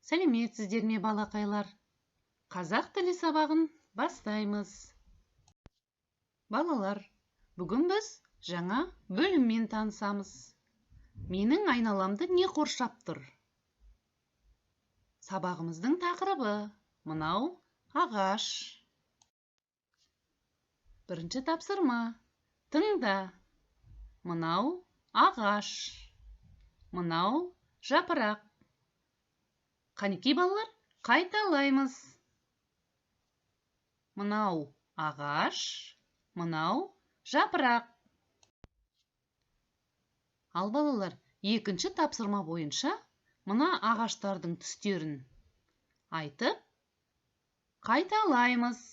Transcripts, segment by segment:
Сәлеметсіздер ме, балақайлар? Қазақ тілі сабағын бастаймыз. Балалар, бүгін біз жаңа бөліммен танысамыз. Менің айналамды не қоршап тұр? Сабағымыздың тақырыбы мынау ағаш. Бірінші тапсырма. Тыңда. Мынау ағаш. Мынау жапырақ. Қанекей, балалар, қайталаймыз. Мынау ағаш, мынау жапырақ. Ал балалар, екінші тапсырма бойынша мына ағаштардың түстерін айтып қайталаймыз.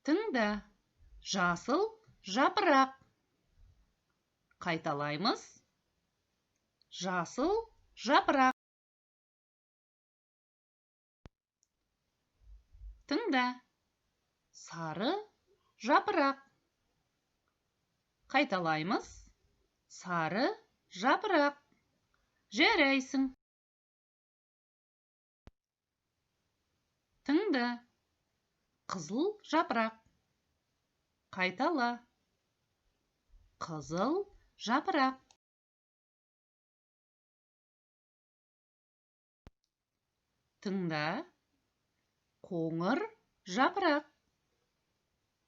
Тыңда. Жасыл жапырақ. Қайталаймыз. Жасыл жапырақ. Тыңда. Сары жапырақ. Қайталаймыз. Сары жапырақ. Жарайсың. Тыңда. Қызыл жапырақ. Қайтала. Қызыл жапырақ. Тыңда. Қоңыр жапырақ.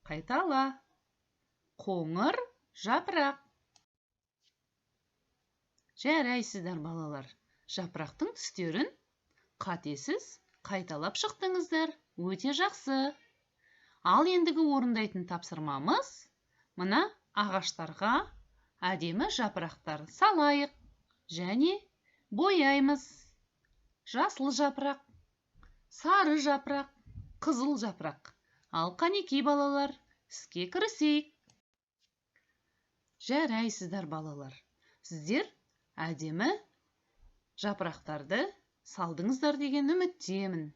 Қайтала. Қоңыр жапырақ. Жарайсыздар, балалар. Жапырақтың түстерін қатесіз қайталап шықтыңыздар. Өте жақсы. Ал ендігі орындайтын тапсырмамыз: мына ағаштарға әдемі жапырақтар салайық және бояймыз. Жасыл жапырақ, сары жапырақ, қызыл жапырақ. Ал қанекей, балалар, іске кірісейік. Жарайсыздар, балалар. Сіздер әдемі жапырақтарды салдыңыздар деген үміттемін.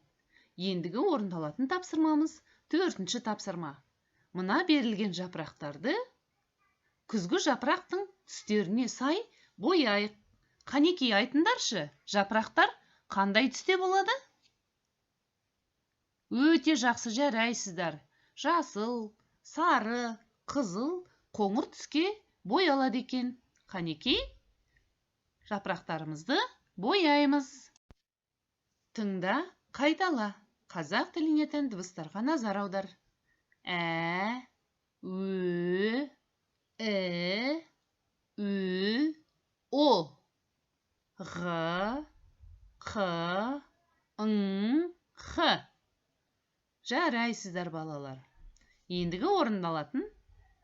Ендігі орындалатын тапсырмамыз төртінші тапсырма. Мына берілген жапырақтарды күзгі жапырақтың түстеріне сай бояйық. Қанекей, айтыңдаршы, жапырақтар қандай түсте болады? Өте жақсы, жарайсыздар. Жасыл, сары, қызыл, қоңыр түске боялады екен. Қанекей, жапырақтарымызды бояймыз. Тыңда, қайтала. Қазақ тіліне тән дыбыстарға назар аудар. Ә, ө, і, ү, о, ғы, қ, ң, х. Жарайсыздар, балалар. Ендігі орындалатын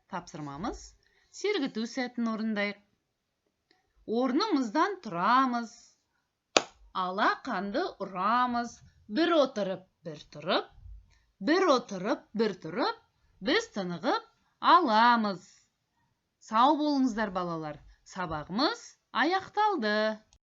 тапсырмамыз: сергіту сәтін орындайық. Орнымыздан тұрамыз, алақанды ұрамыз. Бір отырып, бір тұрып, бір отырып, бір тұрып, біз тынығып аламыз. Сау болыңыздар, балалар. Сабағымыз аяқталды.